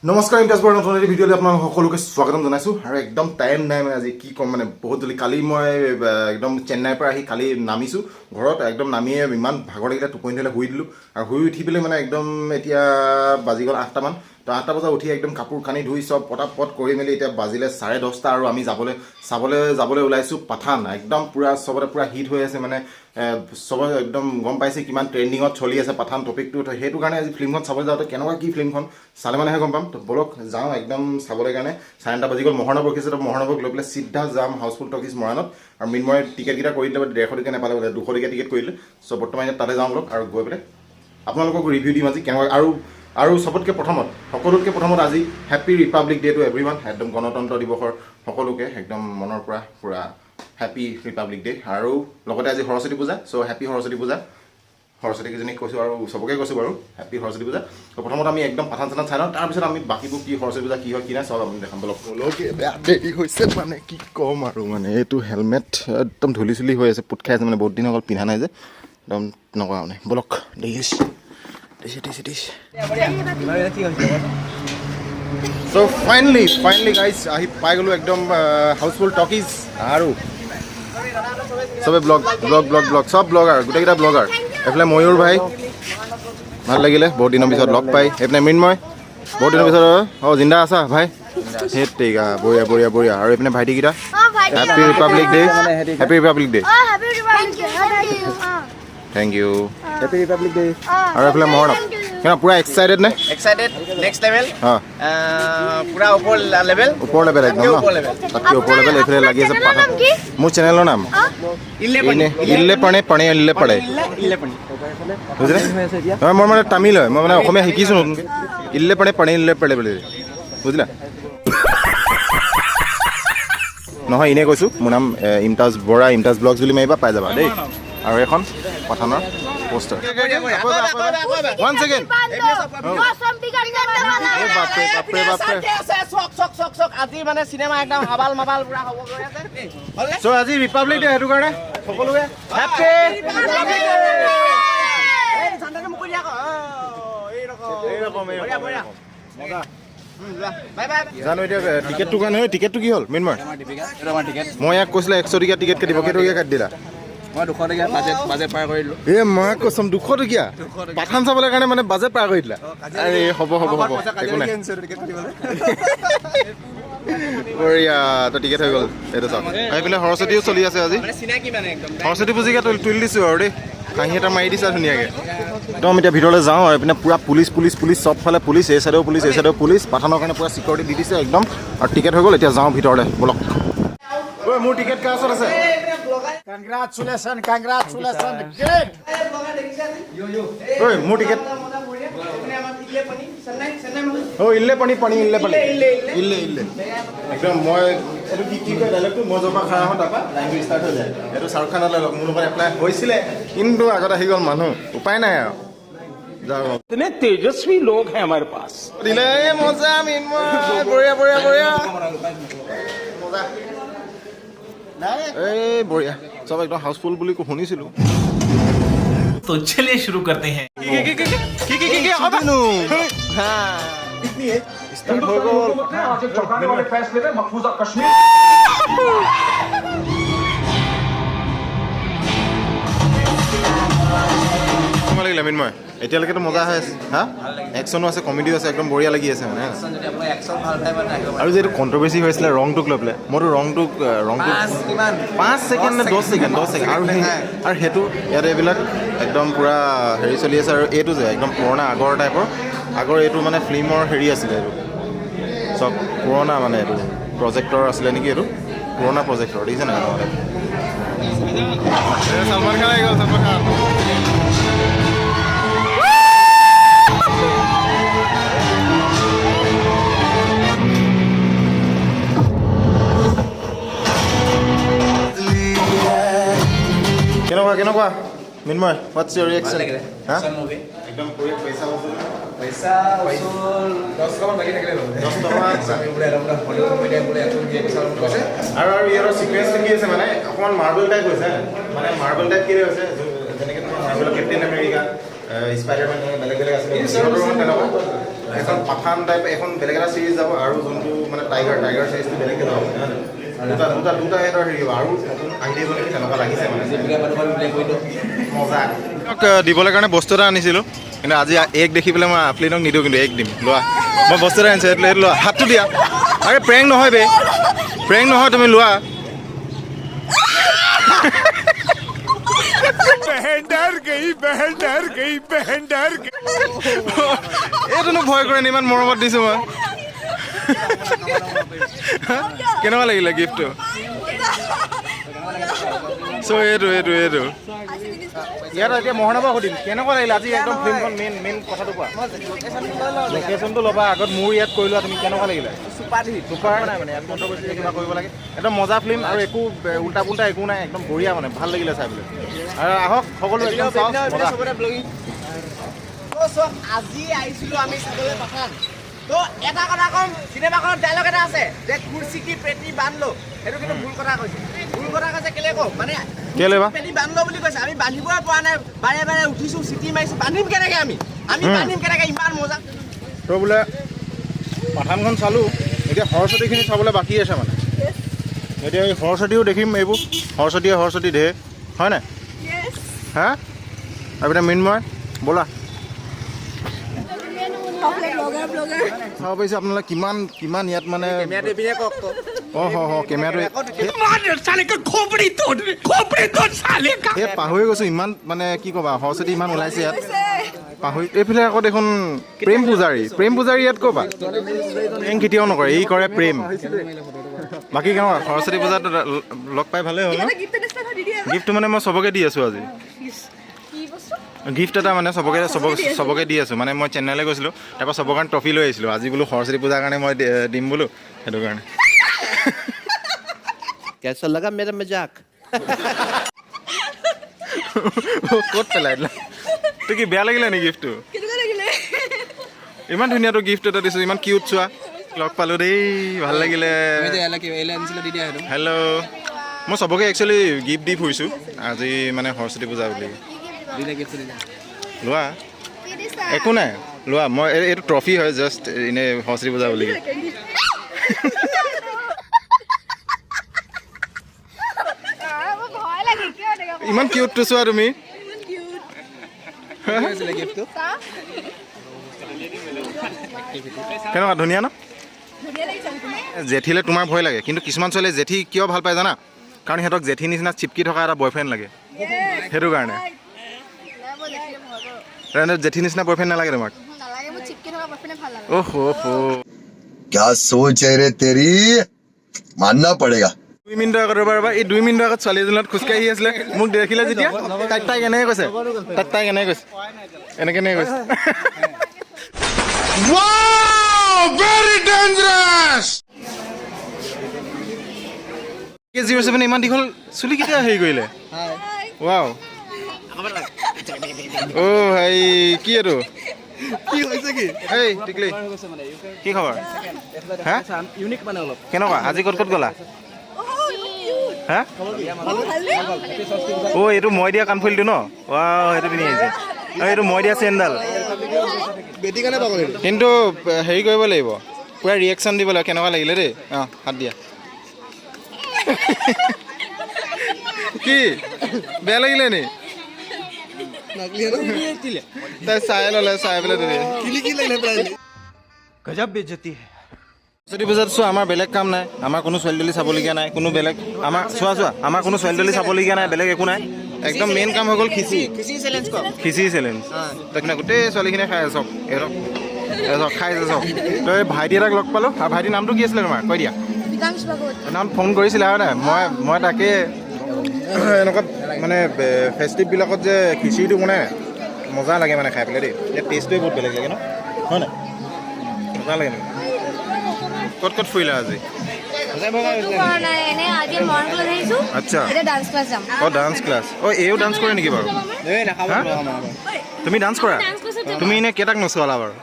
নমস্কাৰ, ইমতাজ বৰাৰ নতুন এটি ভিডিঅ'লৈ আপোনালোক সকলোকে স্বাগতম জনাইছোঁ। আৰু একদম টাইম নাই, মানে আজি কি ক'ম, মানে বহুত জলদি। কালি মই একদম চেন্নাইৰ পৰা আহি কালি নামিছোঁ ঘৰত। একদম নামিয়ে ইমান ভাগৰ লাগিলে, টোপনি ধৰিলে, শুই দিলোঁ। আৰু শুই উঠি পেলাই মানে একদম এতিয়া বাজি গ'ল 8টামান। তো 8টা বজাত উঠি একদম কাপোৰ কানি ধুই চব পটাপট কৰি মেলি এতিয়া বাজিলে 10:30। আৰু আমি চাবলৈ যাবলৈ ওলাইছোঁ পাঠান। একদম পূৰা চবতে পূৰা হিট হৈ আছে, মানে চবে একদম গম পাইছে কিমান ট্ৰেণ্ডিঙত চলি আছে পাঠান টপিকটো। তো সেইটো কাৰণে আজি ফিল্মখন চাবলৈ যাওঁতে কেনেকুৱা কি ফিল্মখন চালে মানেহে গম পাম। তো ব'লক যাওঁ একদম চাবলৈ কাৰণে। 9:30 বাজি গ'ল, মহাৰণব ৰখিছে। তো মহাৰণবক লৈ পেলাই চিধা যাম হাউচফুল টকিজ মৰাণত। আৰু মৃন্ময়ে টিকেটকেইটা কৰি দিলে, 150 টকীয়া নাপালে বোলে, 200 টকীয়া টিকেট কৰিলে। চ' বৰ্তমান এতিয়া তাতে যাওঁ ব'লক আৰু গৈ পেলাই আপোনালোকক ৰিভিউ দিম আজি কেনেকুৱা। আৰু চবতকৈ প্ৰথমত, সকলোতকৈ প্ৰথমত আজি Happy Republic Day to everyone। একদম গণতন্ত্ৰ দিৱসৰ সকলোকে একদম মনৰ পৰা পূৰা হেপী ৰিপাব্লিক ডে। আৰু লগতে আজি সৰস্বতী পূজা, চ' হেপী সৰস্বতী পূজা। সৰস্বতী কেইজনীক কৈছোঁ আৰু চবকে কৈছোঁ বাৰু হেপী সৰস্বতী পূজা। তো প্ৰথমত আমি একদম পাঠান চাঠান চাই লওঁ, তাৰপিছত আমি বাকীবোৰ কি সৰস্বতী পূজা কি হয় কি নাই চব আমি দেখাম। বলক। বলক, বেয়া দেৰি হৈছে, মানে কি ক'ম আৰু, মানে এইটো হেলমেট একদম ধূলি চুলি হৈ আছে, পোত খাই আছে, মানে বহুত দিন হৈ গ'ল পিন্ধা নাই যে, একদম তেনেকুৱা। মানে বলক, দেৰি হৈছে, দেৰিছে দেৰিছে দেৰিছে। চ' ফাইনেলি গাইজ আহি পাই গ'লোঁ একদম হাউচফুল টকিজ। আৰু চবে ব্লগ ব্লগ ব্লগ ব্লগ, চব ব্লগাৰ, গোটেইকেইটা ব্লগাৰ। এইফালে ময়ূৰ ভাই, ভাল লাগিলে বহুত দিনৰ পিছত লগ পাই। এইপিনে মৃন্ময়, বহুত দিনৰ পিছত। অঁ, জিন্দা আছা ভাই? সেই টেকা, বঢ়িয়া বঢ়িয়া বঢ়িয়া। আৰু এইপিনে ভাইটিকেইটা। Happy Republic Day, Happy Republic Day. Thank you. Happy Republic Day. আৰু এইফালে মহৰণ কেনে পূৰা এক্সাইটেড নে? Excited, next level. পুৰা ওপৰ লেভেল। ওপৰ লেভেল একদম ন? ওপৰ লেভেল। তাতকৈ ওপৰ লেভেল। এইফালে লাগি আছে আপোনাৰ পাঠা। নাম কি? মোৰ চেনেলৰ নাম ইল্লে। এনে ইল্লে পণে পণে ইল্লে পড়ে, ইল্লে পানী। বুজিলে? নহয়, মই মানে তামিল হয়, মই মানে অসমীয়া শিকিছোঁ নতুনকৈ। ইল্লে পণে পণে ইল্লে পড়ে বুলি, বুজিলা? নহয়, এনেই কৈছোঁ। মোৰ নাম ইমতাজ বৰা, ইমতাজ ব্লগছ বুলি মাৰিবা, পাই যাবা দেই। আৰু এখন পাঠানৰ পোষ্টাৰ। One second. বাপৰে বাপৰে বাপৰে। চক চক চক চক, আজি মানে চিনেমা একদম হাবাল মাবাল পুৰা হ'ব গৈ আছে। হ'লনে? চ' আজি ৰিপাব্লিক ডে, সেইটো কাৰণে সকলোকে হেপী। এই ঝাণ্ডাটো মোক কৰি দিয়া আকৌ। অ, এইৰকম। এইৰকম। বঢ়িয়া, বঢ়িয়া। মজা। লোৱা। Bye bye. জানো এতিয়া টিকেটটো কাৰণে, টিকেটটো কি হ'ল মৃন্ময়? এইটো আমাৰ টিকেট। মই ইয়াক কৈছিলে 100 টকীয়া টিকেট কাটিব, কেইটকীয়া কাটি দিলা? মই 200 টকীয়া বাজেট পাৰ কৰিলোঁ। এ মা কচম, 200 টকীয়া পাঠান চাবলৈ কাৰণে মানে বাজেট পাৰ কৰি দিলা। আৰে হ'ব হ'ব হ'ব, একো নাই। বঢ়িয়া, তো টিকেট হৈ গ'ল। এইটো চাওক, এইফালে সৰস্বতীও চলি আছে আজি। মানে চিনাকি মানে একদম। সৰস্বতী পূজিকে তুলি দিছোঁ আৰু দেই, হাঁহি এটা মাৰি দিছা ধুনীয়াকৈ একদম। এতিয়া ভিতৰলৈ যাওঁ আৰু এইপিনে পূৰা পুলিচ পুলিচ পুলিচ, চবফালে পুলিচ, এই চাইডেও পুলিচ, এই চাইডেও পুলিচ। পাঠানৰ কাৰণে পূৰা চিকিউৰিটি দি দিছে একদম। আৰু টিকেট হৈ গ'ল, এতিয়া যাওঁ ভিতৰলৈ, ব'লক। ঐ, মোৰ টিকেট কাৰ ওচৰত আছে? Congratulations, congratulations, great. ঐ, মোৰ টিকেট। অ, ইল্লে পানী পানী ইল্লে পানী ইল্লে ইল্লে। একদম মই এইটো কি কি কয় ডাইলগটো, মই য'ৰ পৰা খাৰা হওঁ তাৰপৰা লাইনটো ষ্টাৰ্ট হৈ যায়। এইটো শ্বাহৰুখ খানৰ ডাইলগ, মোৰ লগত এপ্লাই হৈছিলে, কিন্তু আগত আহি গ'ল মানুহ, উপায় নাই আৰু যাওঁ। इतने तेजस्वी लोग हैं हमारे पास। দিলে মজা মৃন্ময়, বঢ়িয়া বঢ়িয়া বঢ়িয়া, মজা। এই বঢ়িয়া, চব একদম হাউচফুল বুলি শুনিছিলোঁ। तो चलिए शुरू करते हैं। কি কি কি কি ষ্টাৰ্ট হৈ গ'ল। आज एक चौंकाने वाले फैसले में मकबूजा कश्मीर কেনেকুৱা লাগিলে মৃন্ময়? এতিয়ালৈকেতো মজা হৈ আছে। হা, একশ্যনো আছে, কমেডিও আছে, একদম বঢ়িয়া লাগি আছে মানে। যদি আপোনাক একশ্যন ভাল পায় মানে আহিব। আৰু যিহেতু কণ্ট্ৰভাৰ্চি হৈছিলে ৰংটোক লৈ পেলাই, মইতো ৰংটোক পাঁচ কিমান? 5 ছেকেণ্ড নে 10 ছেকেণ্ড, 10 ছেকেণ্ড। আৰু সেইটো ইয়াত এইবিলাক একদম পূৰা হেৰি চলি আছে। আৰু এইটো যে একদম পুৰণা আগৰ টাইপৰ, আগৰ এইটো মানে ফিল্মৰ হেৰি আছিলে, এইটো চব পুৰণা, মানে এইটো প্ৰজেক্টৰ আছিলে নেকি, এইটো পুৰণা প্ৰজেক্টৰ, দেখিছে নাই? ছলমান খান আহি গ'ল, ছলমান খান। কেনেকুৱা কেনেকুৱা মৃন্ময়, what's your reaction? লাগিলে। হা? Action movie। একদম পুৰা পইচা বচুল। পইচা উচুল, 10 টকামান বাকী থাকিলে হ'ব। 10 টকা। বোলে এটা বোলে হলিউড কমেডিয়ান বোলে একো দিয়ে পইচা কৈছে। আৰু ইয়াৰ চিকুৱেঞ্চটো কি আছে, মানে অকণমান মাৰ্বেল টাইপ হৈছে, মানে মাৰ্বেল টাইপ কি হৈছে, যেনেকৈ তোমাৰ মাৰ্বেলৰ কেপ্টেইন আমেৰিকা, স্পাইডাৰমেন, তেনেকৈ বেলেগ বেলেগ আছিলে, সিহঁতৰো মানে তেনেকুৱা। এখন পাঠান টাইপ এখন বেলেগ এটা চিৰিজ যাব, আৰু যোনটো মানে টাইগাৰ টাইগাৰ চিৰিজটো বেলেগকৈ যাব মানে, হয় নাই? দুটা দুটা দুটা সিহঁতৰ হেৰি হ'ব আৰু নতুন আহি থাকিব নেকি, তেনেকুৱা লাগিছে মানে। মজা। দিবলৈ কাৰণে বস্তু এটা আনিছিলোঁ, কিন্তু আজি এক দেখি পেলাই মই আফলিনক নিদিওঁ, কিন্তু এক দিম। লোৱা, মই বস্তু এটা আনিছোঁ, এইটো লোৱা, হাতটো দিয়া। আৰে প্ৰেংক নহয় বে, প্ৰেংক নহয়, তুমি লোৱা। এইটোনো ভয় কৰে নি? ইমান মৰমত দিছোঁ মই। কেনেকুৱা লাগিলে গিফ্টটো? চ' এইটো এইটো এইটো ইয়াত এতিয়া মোহনৰ পৰা সুধিম কেনেকুৱা লাগিলে আজি একদম ফিল্মখন। মেইন মেইন কথাটো কোৱা, লোকেশ্যনটো ল'বা আগত, মোৰ ইয়াত কৰি লোৱা তুমি। কেনেকুৱা লাগিলে? Super hit. Super নাই মানে, ইয়াত কণ্ট্ৰভাৰ্চি কিবা কৰিব লাগে। একদম মজা ফিল্ম আৰু একো উল্টা পুল্টা একো নাই, একদম বঢ়িয়া মানে, ভাল লাগিলে চাই পেলাই। আৰু আহক সকলো, একদম চাওক, মজা। চবতে ব্লগিং। তো চব আজি আহিছিলো আমি চাবলৈ পাঠান। তো এটা কথা ক'ম, চিনেমাখনত ডায়লগ এটা আছে যে কুৰ্চি কি পেটি বান্ধলো, সেইটো কিন্তু ভুল কথা কৈছে। ভুল কথা কৈছে কেলে কওঁ মানে? কেলে বা? পেটি বান্ধলো বুলি কৈছে, আমি বান্ধিবই পৰা নাই, বাৰে বাৰে উঠিছো, চিটি মাৰিছো, বান্ধিম কেনেকে আমি? আমি বান্ধিম কেনেকে ইমান মজা। তো বোলে পাঠানখন চালোঁ, এতিয়া সৰস্বতীখিনি চাবলৈ বাকী আছে মানে। এতিয়া এই সৰস্বতীও দেখিম, এইবোৰ সৰস্বতীয়ে সৰস্বতী ঢেৰ হয় নাই? হা, আৰু এতিয়া মৃন্ময় ব'লা চাব পাৰিছে আপোনালোকে কিমান কিমান ইয়াত মানে। অঁ হ হ, কেমেৰাটো এই পাহৰি গৈছোঁ ইমান মানে, কি ক'বা, সৰস্বতী ইমান ওলাইছে ইয়াত পাহৰি। এইফালে আকৌ দেখোন প্ৰেম পূজাৰী, প্ৰেম পূজাৰী ইয়াত ক'বা প্ৰেম কেতিয়াও নকৰে, ই কৰে প্ৰেম। বাকী কেনেকুৱা সৰস্বতী পূজাত লগ পাই ভালেই হ'ল ন? গিফ্টটো মানে মই চবকে দি আছোঁ আজি, গিফ্ট এটা মানে চবকে চবক চবকে দি আছোঁ। মানে মই চেন্নাইলৈ গৈছিলোঁ, তাৰপৰা চবৰ কাৰণে ট্ৰফি লৈ আহিছিলোঁ আজি বোলো সৰস্বতী পূজাৰ কাৰণে মই দিম বোলো, সেইটো কাৰণে। কেঁচা লগা মেৰা মজাক। ক'ত পেলাই দিলা? তোৰ কি বেয়া লাগিলে নেকি গিফ্টটো? ইমান ধুনীয়াটো গিফ্ট এটা দিছোঁ, ইমান কিউট চোৱা। লগ পালোঁ দেই, ভাল লাগিলে। হেল্ল', মই চবকে একচুৱেলি গিফ্ট দি ফুৰিছোঁ আজি মানে সৰস্বতী পূজা বুলি। লোৱা, একো নাই, লোৱা। মই এইটো ট্ৰফি হয়, জাষ্ট এনেই সৰস্বতী পূজা বুলি। ইমান কিউটটো চোৱা তুমি। কেনেকুৱা ধুনীয়া ন? জেঠীলে তোমাৰ ভয় লাগে, কিন্তু কিছুমান ছোৱালীয়ে জেঠী কিয় ভাল পায় জানা? কাৰণ সিহঁতক জেঠী নিচিনা চিপকি থকা এটা বয়ফ্ৰেণ্ড লাগে, সেইটো কাৰণে। জেঠী নিচিনা বয়ফ্ৰেণ্ড নালাগে তোমাক? অহ অহ, क्या सोच है रे तेरी, मानना पड़ेगा। 2 মিনিটৰ আগত, ৰ'বা ৰ'বা, এই 2 মিনিটৰ আগত ছোৱালী এজনীৰ লগত খোজকাঢ়ি আছিলে, মোক দেখিলে যেতিয়া তাইক তাইক এনেকৈ কৈছে, তাইক তাইক এনেকৈ কৈছে, এনেকৈ এনেকৈ কৈছে। Very dangerous. 07 ইমান দীঘল চুলি কেতিয়া হেৰি কৰিলে? ৱাও, অ' হেই, কি এইটো কি হৈছে? কি এই টিকলি, কি খবৰ? হা, কেনেকুৱা আজি ক'ত ক'ত গ'লা? হা, অ' এইটো মই দিয়া কাণফুলিটো ন? ৱাও, সেইটো পিন্ধি আহিছে। আৰু এইটো মই দিয়া চেণ্ডেল। কিন্তু হেৰি কৰিব লাগিব, পূৰা ৰিয়েকশ্যন দিব লাগিব কেনেকুৱা লাগিলে দেই। অঁ, হাত দিয়া। কি বেয়া লাগিলে নি? তাই চাই ল'লে, চাই পেলাই তুমি গজব বেজতি। সৰস্বতী পূজাত চোৱা, আমাৰ বেলেগ কাম নাই, আমাৰ কোনো ছোৱালী তোৱালী চাবলগীয়া নাই, কোনো বেলেগ আমাৰ চোৱা চোৱা, আমাৰ কোনো ছোৱালী তোৱালী চাবলগীয়া নাই, বেলেগ একো নাই। একদম মেইন কাম হৈ গ'ল খিচি খিচি চেলেঞ্জ। তাক গোটেই ছোৱালীখিনিয়ে খাই আছে চব, এহঁতক চব খাই আছে চব। তো এই ভাইটি এটাক লগ পালোঁ, আৰু ভাইটিৰ নামটো কি আছিলে তোমাৰ, কৈ দিয়া। সেইদিনাখন ফোন কৰিছিলে হয় নাই? মই মই তাকে এনেকুৱা মানে ফেষ্টিভবিলাকত যে খিচিৰিটো বনাই মজা লাগে মানে খাই পেলাই দেই, ইয়াত টেষ্টটোৱে বহুত বেলেগ লাগে ন, হয় নাই? মজা লাগে মানে। ক'ত ক'ত ফুৰিলা আজি? আচ্ছা, অঁ ডান্স ক্লাছ। অঁ, এইও ডান্স কৰে নেকি বাৰু? তুমি ডান্স কৰা? তুমি এনেই কেইটাক নচোৱালা বাৰু?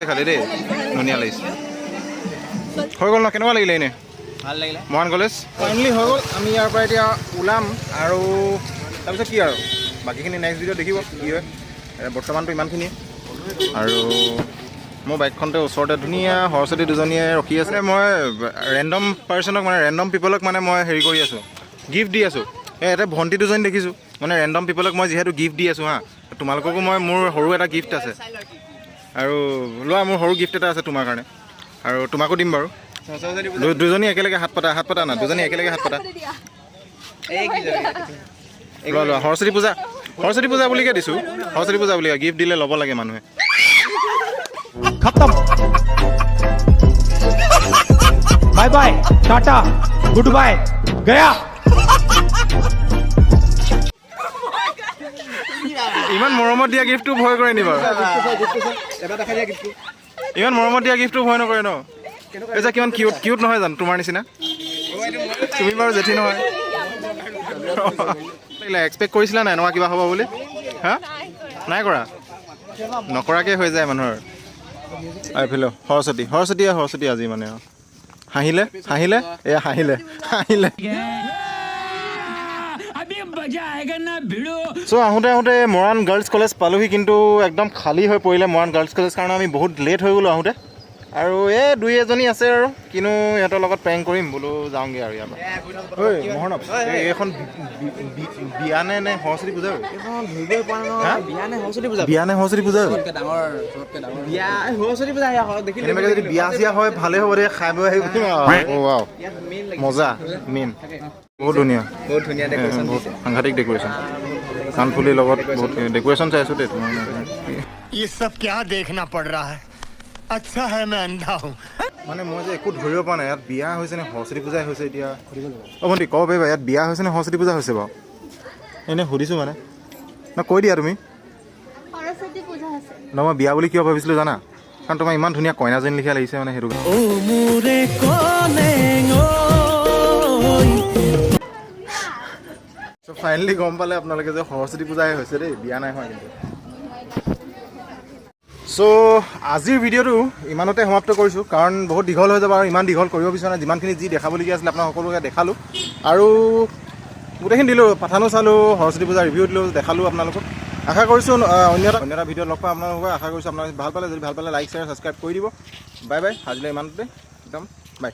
খালি দেই, ধুনীয়া লাগিছে। হৈ গ'ল ন? কেনেকুৱা লাগিলে এনেই? ভাল লাগিলে। মৰাণ কলেজ ফাইনেলি হৈ গ'ল। আমি ইয়াৰ পৰা এতিয়া ওলাম আৰু তাৰপিছত কি আৰু বাকীখিনি নেক্সট ভিডিঅ' দেখিব কি হয়। বৰ্তমানটো ইমানখিনিয়ে। আৰু মোৰ বাইকখনতে ওচৰতে ধুনীয়া সৰস্বতী দুজনীয়ে ৰখি আছে। মই ৰেণ্ডম পাৰ্চনক, মানে ৰেণ্ডম পিপলক মানে মই হেৰি কৰি আছোঁ, গিফ্ট দি আছোঁ। এই ইয়াতে ভণ্টি দুজনী দেখিছোঁ। মানে ৰেণ্ডম পিপলক মই যিহেতু গিফ্ট দি আছোঁ, হা, তোমালোককো মই মোৰ সৰু এটা গিফ্ট আছে আৰু লোৱা, মোৰ সৰু গিফ্ট এটা আছে তোমাৰ কাৰণে আৰু তোমাকো দিম বাৰু। দুজনী একেলগে হাত পাতা, হাত পাতা না, দুজনী একেলগে হাত পাতা। লোৱা লোৱা, সৰস্বতী পূজা, সৰস্বতী পূজা বুলিকে দিছোঁ। সৰস্বতী পূজা বুলি গিফ্ট দিলে ল'ব লাগে মানুহে। खत्म, bye bye, tata, good bye, गया। ইমান মৰমত দিয়া গিফ্টটো ভয় কৰে নি বাৰু? এবাৰ দেখাই দিয়া গিফ্টটো। ইমান মৰমত দিয়া গিফ্টটো ভয় নকৰে ন? এই যে কিমান কিউট, কিউট নহয় জানো? তোমাৰ নিচিনা। তুমি বাৰু জেঠী নহয়। এক্সপেক্ট কৰিছিলা নাই এনেকুৱা কিবা হ'ব বুলি? হা, নাই কৰা। নকৰাকৈ হৈ যায় মানুহৰ। আৰু এইফালে সৰস্বতী, সৰস্বতী, সৰস্বতী আজি মানে আৰু হাঁহিলে, হাঁহিলে, এয়া হাঁহিলে, হাঁহিলে। চ' আহোঁতে আহোঁতে মৰাণ গাৰ্লছ কলেজ পালোহি, কিন্তু একদম খালী হৈ পৰিলে মৰাণ গাৰ্লছ কলেজ, কাৰণ আমি বহুত লেট হৈ গ'লোঁ আহোঁতে। আৰু এই দুই এজনী আছে আৰু কিনো ইহঁতৰ লগত প্ৰেংক কৰিম বোলো, যাওঁগৈ আৰু ইয়াৰ পৰা। ঐ মহৰ্ণৱ, এইখন বিয়া নে নে সৰস্বতী পূজা? হা? বিয়া নে সৰস্বতী পূজা? বিয়া নে সৰস্বতী পূজা? বিয়া, সৰস্বতী পূজা দেখিলোঁ। কেনেবাকৈ যদি বিয়া চিয়া হয় ভালেই হ'ব দে, খাই বৈ আহিব। অ' ৱাও, মজা, মেইন বহুত ধুনীয়া। বহুত ধুনীয়া ডেক'ৰেশ্যন। বহুত সাংঘাতিক ডেক'ৰেশ্যন, কাণফুলিৰ লগত বহুত ডেক'ৰেশ্যন চাইছোঁ দেই তোমাৰ। ये सब क्या देखना पड़ रहा है? अच्छा है मैं अंधा हूँ। মানে মই যে একো ধৰিব পৰা নাই, ইয়াত বিয়া হৈছে নে সৰস্বতী পূজাই হৈছে এতিয়া। অ' ভণ্টি, ক'ব পাৰিবা ইয়াত বিয়া হৈছে নে সৰস্বতী পূজা হৈছে বাৰু? এনেই সুধিছোঁ মানে ন, কৈ দিয়া তুমি। সৰস্বতী পূজা আছে। ন, মই বিয়া বুলি কিয় ভাবিছিলোঁ জানা? কাৰণ তোমাৰ ইমান ধুনীয়া কইনাজনী লিখীয়া লাগিছে, মানে সেইটো। চ' ফাইনেলি গম পালে আপোনালোকে যে সৰস্বতী পূজাই হৈছে দেই, বিয়া নাই হোৱা কিন্তু। চ' আজিৰ ভিডিঅ'টো ইমানতে সমাপ্ত কৰিছোঁ, কাৰণ বহুত দীঘল হৈ যাব আৰু ইমান দীঘল কৰিব বিচৰা নাই। যিমানখিনি যি দেখাবলগীয়া আছিলে আপোনাক সকলোকে দেখালোঁ আৰু গোটেইখিনি দিলোঁ, পাঠানো চালোঁ, সৰস্বতী পূজাৰ ৰিভিউ দিলোঁ, দেখালোঁ আপোনালোকক। আশা কৰিছোঁ অন্য এটা ভিডিঅ'ত লগ পাম আপোনালোকক। আশা কৰিছোঁ আপোনালোকে ভাল পালে। যদি ভাল পালে লাইক, শ্বেয়াৰ, ছাবস্ক্ৰাইব কৰি দিব। বাই বাই, আজিলৈ ইমানতে, একদম বাই।